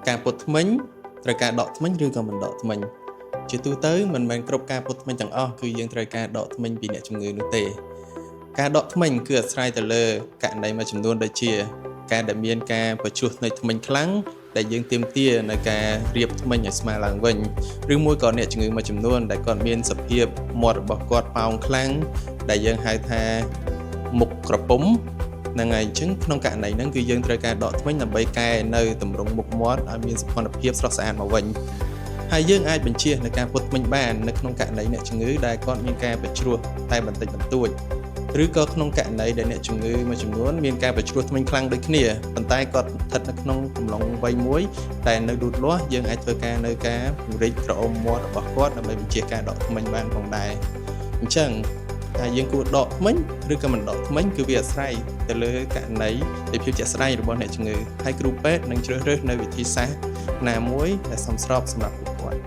ការពត់ធ្មេញត្រូវការដកធ្មេញឬក៏មិនដកធ្មេញជាទូទៅមិនមែនគ្រប់ការពត់ធ្មេញទាំងអស់គឺយើងត្រូវការដកធ្មេញពីអ្នកជំងឺនោះទេ ការដកធ្មេញគឺអាស្រ័យទៅលើករណីមួយចំនួនដូចជា ការដែលមានការប្រឈួសនៃធ្មេញខ្លាំងដែលយើងទាមទារនៅការរៀបធ្មេញឲ្យស្មើឡើងវិញឬមួយក៏អ្នកជំងឺមួយចំនួនដែលគាត់មានសភាពមាត់របស់គាត់ប៉ោងខ្លាំងដែលយើងហៅថាមុខក្រពុំហ្នឹងហើយអញ្ចឹងក្នុងករណីហ្នឹងគឺយើងត្រូវការដកធ្មេញដើម្បីកែនៅទម្រង់មុខមាត់ឲ្យមានសោភ័ណភាពស្រស់ស្អាតមកវិញហើយយើងអាចបញ្ជានៅការពត់ធ្មេញបាននៅក្នុងករណីអ្នកជំងឺដែលគាត់មានការប្រជ្រោះតែបន្តិចបន្តួច ឬក៏ក្នុងករណីដែលអ្នកជំងឺមួយចំនួនមានការប្រជ្រោះធ្មេញខ្លាំងដូចគ្នាប៉ុន្តែគាត់ស្ថិតនៅក្នុងកំឡុងវ័យមួយតែនៅលូតលាស់យើងអាចធ្វើការនៅការពង្រីកក្រអូមមាត់របស់គាត់ដើម្បីបញ្ជាការដកធ្មេញបានផងដែរអញ្ចឹងថាយើងគួរដកធ្មេញឬក៏មិនដកធ្មេញគឺវាអាស្រ័យទៅលើករណីនៃភាពជាក់ស្ដែងរបស់អ្នកជំងឺហើយគ្រូពេទ្យនឹងជ្រើសរើសនៅវិធីសាស្ត្រណាមួយដែលសមស្របសម្រាប់ពួកគាត់។